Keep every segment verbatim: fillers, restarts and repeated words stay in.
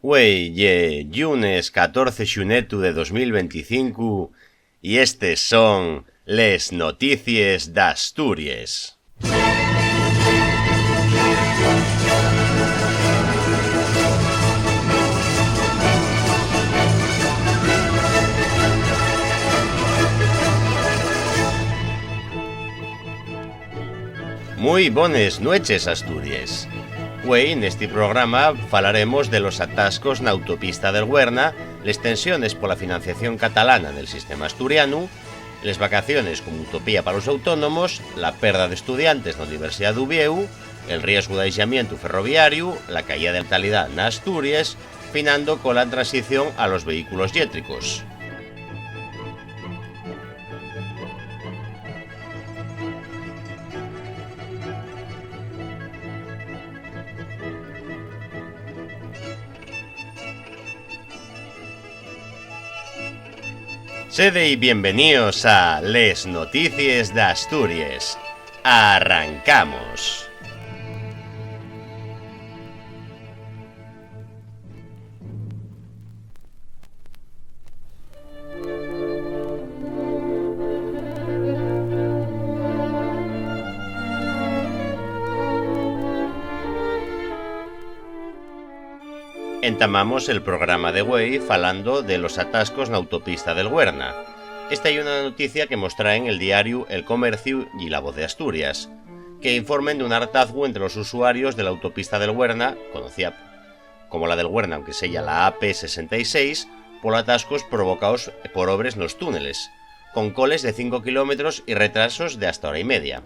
Güei ye llunes catorce xunetu de dos mil venticinco y estes son les noticies d'Asturies. Mui bones nueches, Asturies. Güei, nesti programa, falaremos de los atascos na autopista del Güerna, les tensiones pola financiación catalana nel sistema asturianu, les vacaciones como utopía pa los autónomos, la perda d'estudiantes na Universidá d'Uviéu, el riesgu d'aixamientu ferroviariu, la caída de natalidá na Asturies, finando cola transición a los vehículos llétricos. Sede y bienveníos a Les Noticies d'Asturies. Arrancamos. Entamamos el programa de güei falando de los atascos na autopista del Güerna. Esta ye una noticia que mos traen el diariu El Comerciu y La Voz de Asturias, que informen d'un hartazgu entre los usuarios de la autopista del Güerna, conocía como la del Güerna, aunque seya la A P sesenta y seis, por atascos provocaos por obres nos túneles, con coles de cinco kilómetros y retrasos de hasta hora y media.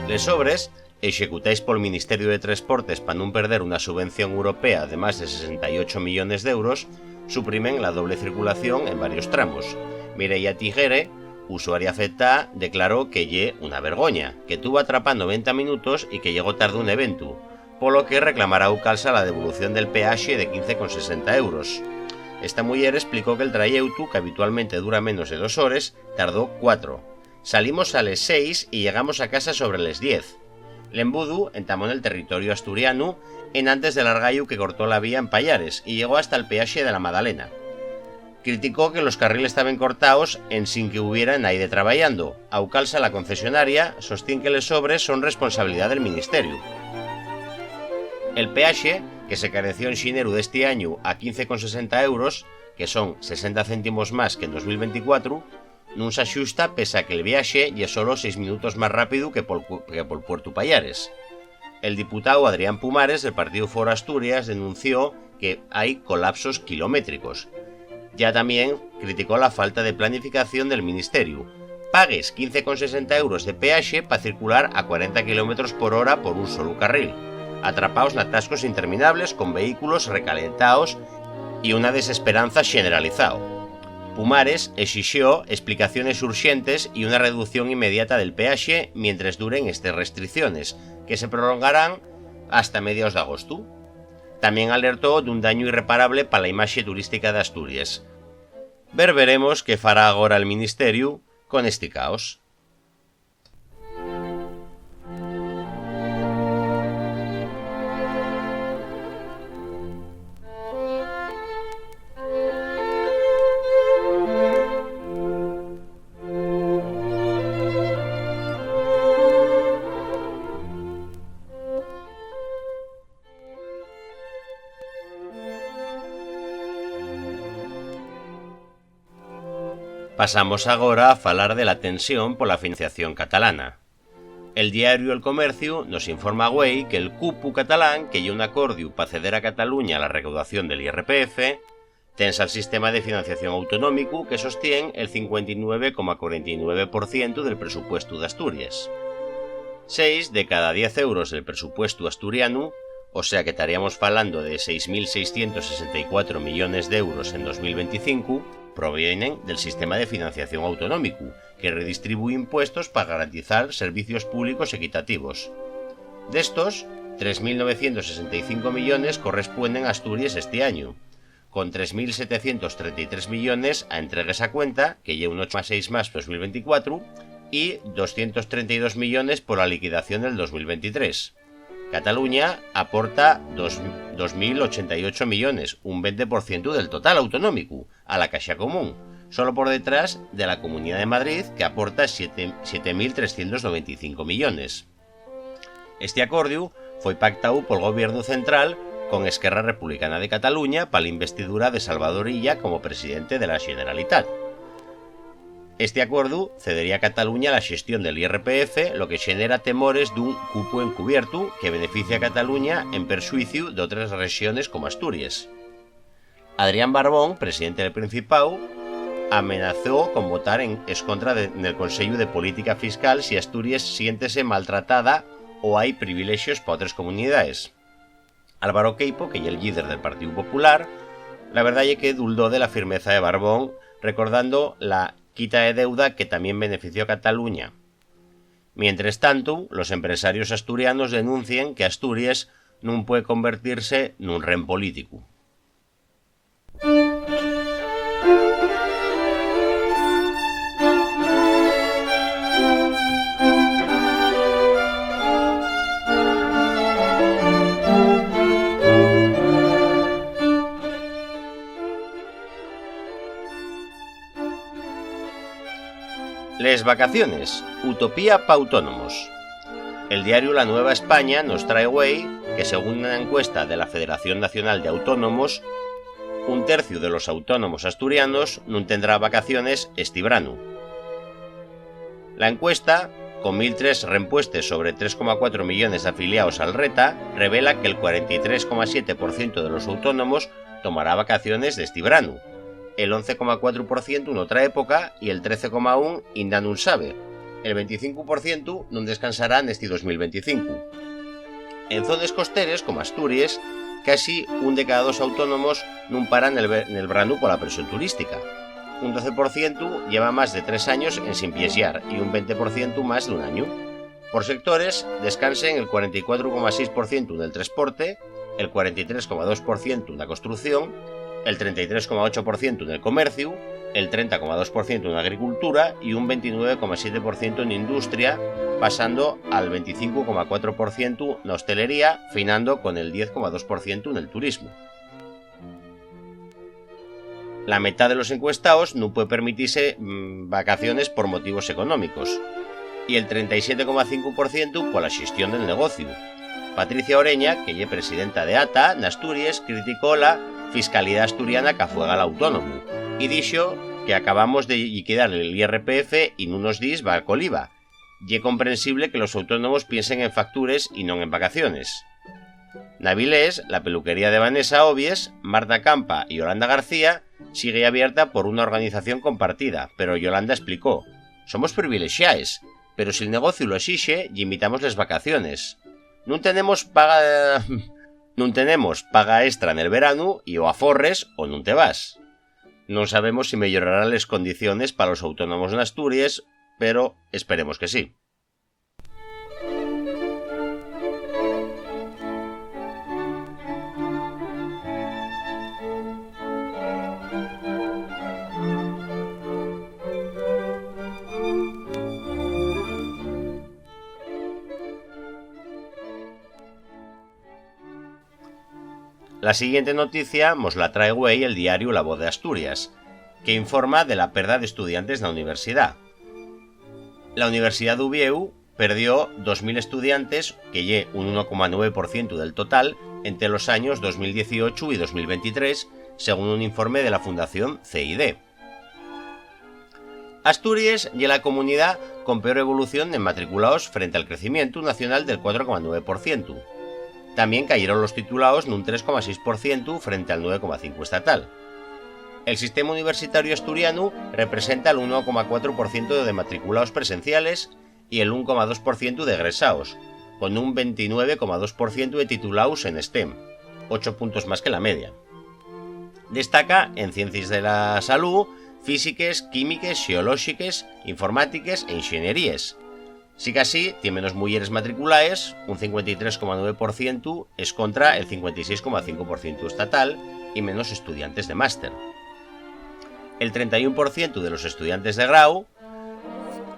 Les obres, executáis pol Ministeriu de Tresportes pa nun perder una subvención europea de más de sesenta y ocho millones d'euros, suprimen la doble circulación en varios tramos. Mireia Tiguere, usuaria afectá, declaró que ye una vergoña, que tuvo atrapá noventa minutos y que llegó tarde un eventu, polo que reclamará Aucalsa la devolución del peaxe de quince con sesenta euros. Esta muyer explicó que el trayeutu, que habitualmente dura menos de dos hores, tardó cuatro. Salimos a les seis y llegamos a casa sobre les diez. L'embudu entamó nel territoriu asturianu enantes del argayu que cortó la vía en Payares y llegó hasta'l peaxe de la Madalena. Criticó que los carriles taben cortaos ensin que hubiera naide trabayando. Aucalsa, la concesionaria, sostién que les obres son responsabilidá del Ministeriu. El peaxe, que se carenció en xineru d'esti añu a quince con sesenta euros, que son sesenta céntimos más que en dos mil venticuatro, nun s'axusta, pese a que'l viaxe ye solo seis minutos más rápidu que pol cu-, que pol Puertu Payares. El diputao Adrián Pumares, del Partíu Foro Asturias, denunció que hai colapsos kilométricos. Ya tamién criticó la falta de planificación del Ministeriu. Pagues quince con sesenta euros de peaxe pa circular a cuarenta kilómetros por hora por un solu carril, atrapaos n'atascos interminables con vehículos recalentaos y una desesperanza xeneralizao. Pumares exixió explicaciones urxentes y una reducción inmediata del peaxe mientres duren estes restricciones, que se prolongarán hasta mediaos d'agostu. Tamién alertó d'un dañu irreparable pa la imaxe turística d'Asturies. Ver veremos qué fará agora'l Ministeriu con esti caos. Pasamos agora a falar de la tensión pola financiación catalana. El diariu El Comerciu nos informa güei que'l cupu catalán, que ye un acordiu pa ceder a Cataluña la recaudación del I R P F, tensa el sistema de financiación autonómicu, que sostién el cincuenta y nueve coma cuarenta y nueve por cientu del presupuestu d'Asturies. Seis de cada diez euros del presupuestu asturianu, o sea que taríamos falando de seis mil seiscientos sesenta y cuatro millones d'euros en dos mil venticinco, provienen del sistema de financiación autonómicu, que redistribúe impuestos pa garantizar servicios públicos equitativos. D'estos, tres mil novecientos sesenta y cinco millones correspuenden a Asturies esti añu, con tres mil setecientos trenta y tres millones a entregues a cuenta, que ye un ocho coma seis más dos mil venticuatro, y doscientos trenta y dos millones pola liquidación del dos mil ventitrés. Cataluña aporta dos, dos mil ochenta y ocho millones, un venti por cientu del total autonómicu, a la caxa común, solo por detrás de la Comunidá de Madrid, que aporta siete, siete mil trescientos noventa y cinco millones. Esti acordiu foi pactáu pol gobiernu central con Esquerra Republicana de Cataluña pa la investidura de Salvador Illa como presidente de la Generalitat. Esti acuerdu cedería a Cataluña la xestión del I R P F, lo que xenera temores d'un cupu encubiertu que beneficia a Cataluña en perxuiciu d'otres rexones como Asturies. Adrián Barbón, presidente del Principáu, amenazó con votar en escontra de, nel Conseyu de Política Fiscal si Asturies siéntese maltratada o hai privilexios pa otres comunidaes. Álvaro Queipo, que ye el líder del Partíu Popular, la verdá ye que duldó de la firmeza de Barbón, recordando la quita de deuda que tamién benefició a Cataluña. Mientres tantu, los empresarios asturianos denuncien que Asturies nun pue convertirse nun ren políticu. Les vacaciones, utopía pa autónomos. El diariu La Nueva España nos trae güei que, según una encuesta de la Federación Nacional de Autónomos, un terciu de los autónomos asturianos nun tendrá vacaciones esti branu. La encuesta, con mil tres rempuestes sobre tres coma cuatro millones d'afiliaos al RETA, revela que'l cuarenta y tres coma siete por cientu de los autónomos tomará vacaciones d'esti branu, el once coma cuatro por cientu n'otra época y el trece coma un inda nun sabe. El venticinco por cientu nun descansará nesti dos mil venticinco. En zones costeres, como Asturies, casi un de cada dos autónomos nun para nel ve-, nel branu pola presión turística. Un doce por cientu lleva más de tres años ensin viaxar y un venti por cientu más d'un añu. Por sectores, descansen el cuarenta y cuatro coma seis por cientu nel tresporte, el cuarenta y tres coma dos por cientu na construcción, el trenta y tres coma ocho por cientu nel comerciu, el trenta coma dos por cientu na agricultura y un ventinueve coma siete por cientu n'industria, pasando al venticinco coma cuatro por cientu na hostelería, finando con el diez coma dos por cientu nel turismu. La metá de los encuestaos nun pue permitise, mm, vacaciones por motivos económicos, y el trenta y siete coma cinco por cientu pola xestión del negociu. Patricia Oreña, que ye presidenta de ATA n'Asturies, criticó la fiscalidá asturiana qu'afuega al autónomu y dixo que acabamos de lliquidar el I R P F y nunos díes va col IVA. Ye comprensible que los autónomos piensen en factures y non en vacaciones. N'Avilés, la peluquería de Vanessa Obies, Marta Campa y Yolanda García sigue abierta por una organización compartida, pero Yolanda explicó: "Somos privilexaes, pero si'l negociu lo esixe, llimitamos les vacaciones. Nun tenemos paga, nun tenemos paga extra nel veranu y o aforres o nun te vas". Non sabemos si meyorará les condiciones pa los autónomos n'Asturies, pero esperemos que sí. La siguiente noticia mos la trae güei el diariu La Voz de Asturias, que informa de la perda d'estudiantes na universidá. La Universidá d'Uviéu perdió dos mil estudiantes, que ye un uno coma nueve por cientu del total, ente los años dos mil dieciocho y dos mil ventitrés, según un informe de la Fundación C I D. Asturies ye la comunidá con peor evolución en matriculaos frente al crecimientu nacional del cuatro coma nueve por cientu. Tamién cayeron los titulaos nun tres coma seis por cientu frente al nueve coma cinco estatal. El sistema universitariu asturianu representa el uno coma cuatro por cientu de matriculaos presenciales y el un coma dos por cientu d'egresaos, con un ventinueve coma dos por cientu de titulaos en STEM, ocho puntos más que la media. Destaca en ciencies de la salú, físiques, químiques, xeolóxiques, informátiques e inxenieríes. Sicasí, tien menos muyeres matriculaes, un cincuenta y tres coma nueve por cientu escontra el cincuenta y seis coma cinco por cientu estatal, y menos estudiantes de máster. El trenta y un por cientu de los estudiantes de grau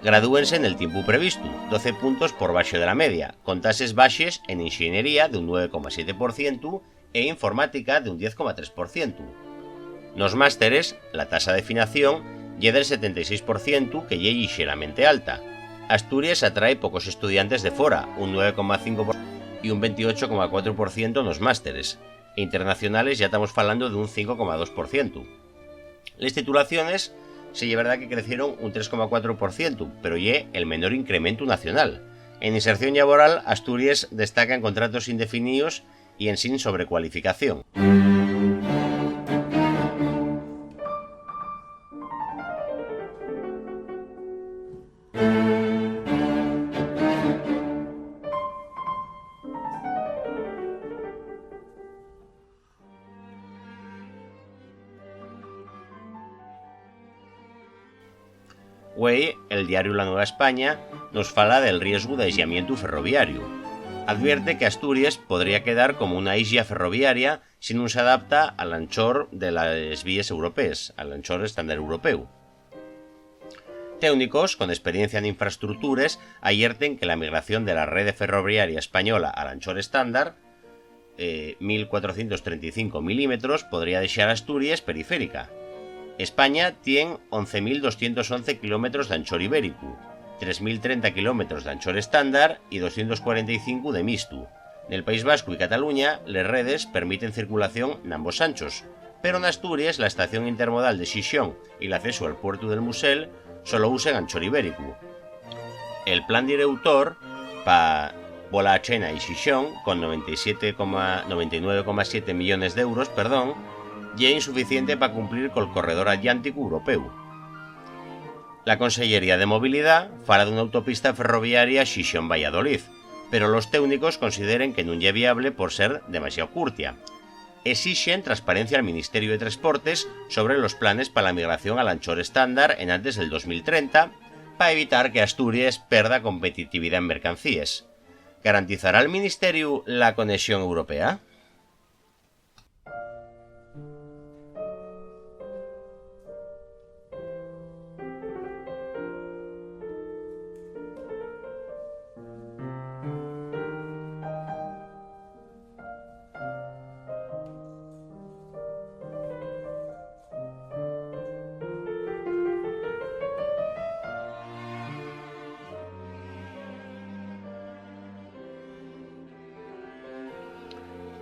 Gradúense nel tiempu previstu, doce puntos por baxo de la media, con tases baxes en inxeniería d'un nueve coma siete por cientu e informática d'un diez coma tres por cientu. Nos másteres, la tasa de finación ye del setenta y seis por cientu, que ye llixeramente alta. Asturies atrae pocos estudiantes de fora, un nueve coma cinco por cientu y un veintiocho coma cuatro por cientu nos másteres. E internacionales yá tamos falando d'un cinco coma dos por cientu. Les titulaciones, sí ye verdá que crecieron un tres coma cuatro por cientu, pero ye el menor incrementu nacional. En inserción llaboral, Asturies destaca en contratos indefiníos y ensin sobrecualificación. Güei, el diariu La Nueva España nos fala del riesgu d'aisllamientu ferroviariu. Advierte que Asturies podría quedar como una islla ferroviaria si nun s'adapta al anchor de les víes europees, al anchor estándar europeu. Téunicos con experiencia n'infraestructures ayerten que la migración de la rede ferroviaria española al anchor estándar, eh, mil cuatrocientos trenta y cinco milímetros, podría dexar Asturies periférica. España tien once mil doscientos once kilómetros d'anchor ibéricu, tres mil trenta kilómetros d'anchor estándar y doscientos cuarenta y cinco de mistu. Nel País Vascu y Cataluña, les redes permiten circulación n'ambos anchos, pero n'Asturies, la estación intermodal de Xixón y l'accesu al puertu del Musel solo usen anchor ibéricu. El plan direutor pa Bola Achena y Xixón, con noventa y siete coma, noventa y nueve coma siete millones d'euros, perdón, ye insuficiente pa cumplir col corredor atlánticu europeu. La Consellería de Movilidá fala d'una autopista ferroviaria Xixón-Valladolid, pero los téunicos consideren que nun ye viable por ser demasiao curtia. Esixen transparencia al Ministeriu de Tresportes sobre los planes pa la migración al anchor estándar enantes del dos mil trenta, pa evitar que Asturies perda competitividá en mercancíes. ¿Garantizará el Ministeriu la conexón europea?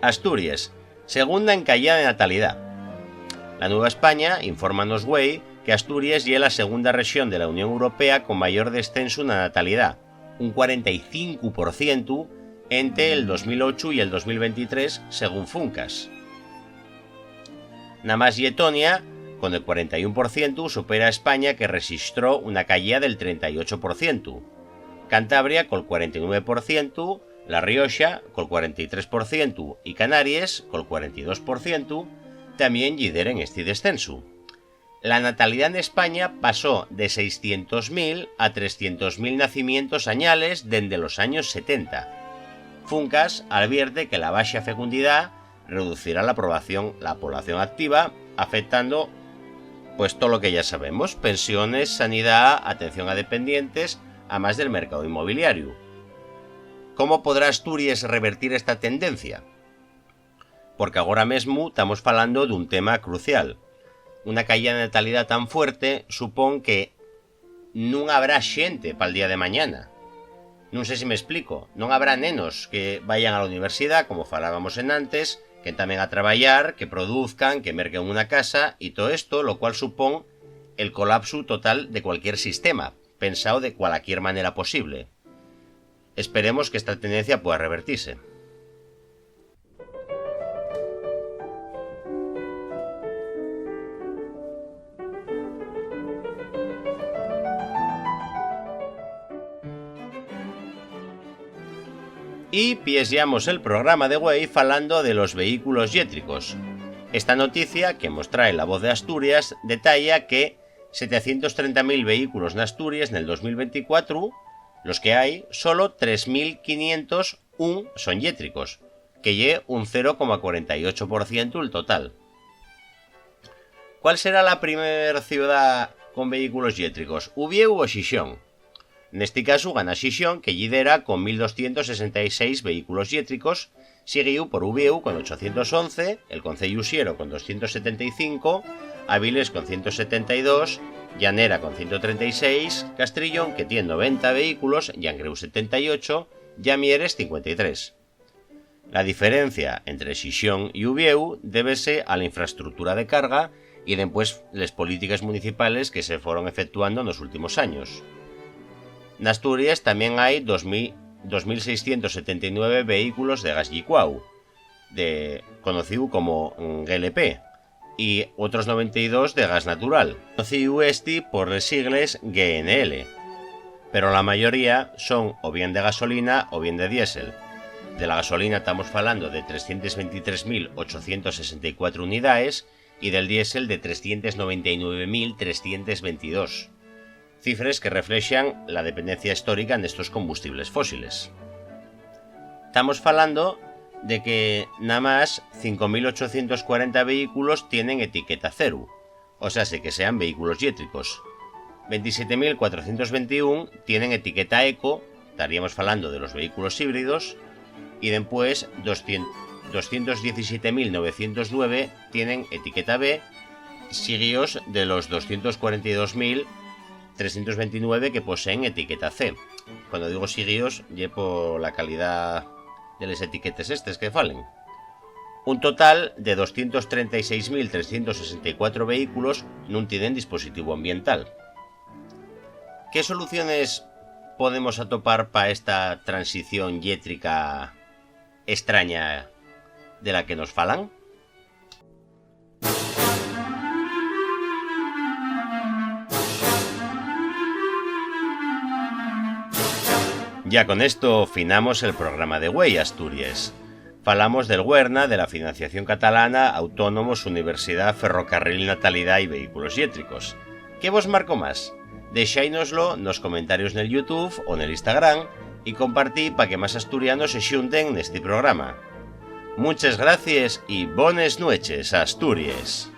Asturies, segunda en cayá de natalidá. La Nueva España infórmanos güei que Asturies ye la segunda rexón de la Unión Europea con mayor descensu na natalidá, un cuarenta y cinco por cientu ente el dos mil ocho y el dos mil veintitrés, según Funcas. Namás Letonia, con el cuarenta y un por cientu, supera a España, que rexistró una cayá del trenta y ocho por cientu. Cantabria, col cuarenta y nueve por cientu, La Rioxa, col cuarenta y tres por cientu, y Canaries, col cuarenta y dos por cientu, tamién llideren esti descensu. La natalidá n'España pasó de seiscientos mil a trescientos mil nacimientos añales dende los años setenta. Funcas alvierte que la baxa fecundidá reducirá la probación, la población activa, afectando, pues, todo lo que ya sabemos: pensiones, sanidá, atención a dependientes, amás del mercado inmobiliariu. ¿Cómo podrá Asturies revertir esta tendencia? Porque agora mesmu tamos falando d'un tema crucial. Una caída de natalidá tan fuerte supón que nun habrá xente pal día de mañana. Nun sé si m'esplico. Non habrá nenos que vayan a la universidá, como falábamos enantes, que entamen a trabayar, que produzcan, que merquen una casa y todo esto, lo cual supón el colapsu total de cualquier sistema, pensao de cualaquier manera posible. Esperemos que esta tendencia pueda revertise. Y piesllamos el programa de güei falando de los vehículos llétricos. Esta noticia que mos trae La Voz de Asturias detalla que setecientos trenta mil vehículos n'Asturies nel dos mil veinticuatro, los que hai, solo tres mil quinientos un son llétricos, que ye un cero coma cuarenta y ocho por cientu el total. ¿Cuál será la primer ciudá con vehículos llétricos, Uviéu o Xixón? Nesti casu gana Xixón, que llidera con mil doscientos sesenta y seis vehículos llétricos, siguíu por Uviéu con ochocientos once, el Conceyu Siero con doscientos setenta y cinco, Avilés con ciento setenta y dos, Llanera con ciento treinta y seis, Castrillón, que tien noventa vehículos, Llangreu setenta y ocho, ya Mieres cincuenta y tres. La diferencia entre Xixón y Uviéu débese a la infraestructura de carga y dempués les polítiques municipales que se foron efectuando nos últimos años. N'Asturies tamién hai dos mil, dos mil seiscientos setenta y nueve vehículos de gas llicuáu, de, conocíu como G L P, y otros noventa y dos de gas natural, conocíu esti por les sigles G N L, pero la mayoría son o bien de gasolina o bien de diésel. De la gasolina tamos falando de trescientos veintitrés mil ochocientos sesenta y cuatro unidaes y del diésel de trescientos noventa y nueve mil trescientos veintidós, cifres que reflexan la dependencia histórica nestos combustibles fósiles. Tamos falando de que namás cinco mil ochocientos cuarenta vehículos tienen etiqueta ceru, o sea, que sean vehículos llétricos. Veintisiete mil cuatrocientos veintiún tienen etiqueta eco, estaríamos falando de los vehículos híbridos, y dempués doscientos, doscientos diecisiete mil novecientos nueve tienen etiqueta B, siguíos de los doscientos cuarenta y dos mil trescientos veintinueve que poseen etiqueta C. Cuando digo siguíos, ye por la calidá de les etiquetes estes que falen. Un total de doscientos trenta y seis mil trescientos sesenta y cuatro vehículos nun tienen dispositivu ambiental. ¿Qué soluciones podemos atopar pa esta transición llétrica estraña de la que nos falan? Ya con esto finamos el programa de güei, Asturies. Falamos del Güerna, de la financiación catalana, autónomos, universidá, ferrocarril, natalidá y vehículos llétricos. ¿Qué vos marcó más? Dexáinoslo nos comentarios nel YouTube o nel Instagram y compartí pa que más asturianos se xunten nesti programa. Munches gracies y bones nueches, Asturies.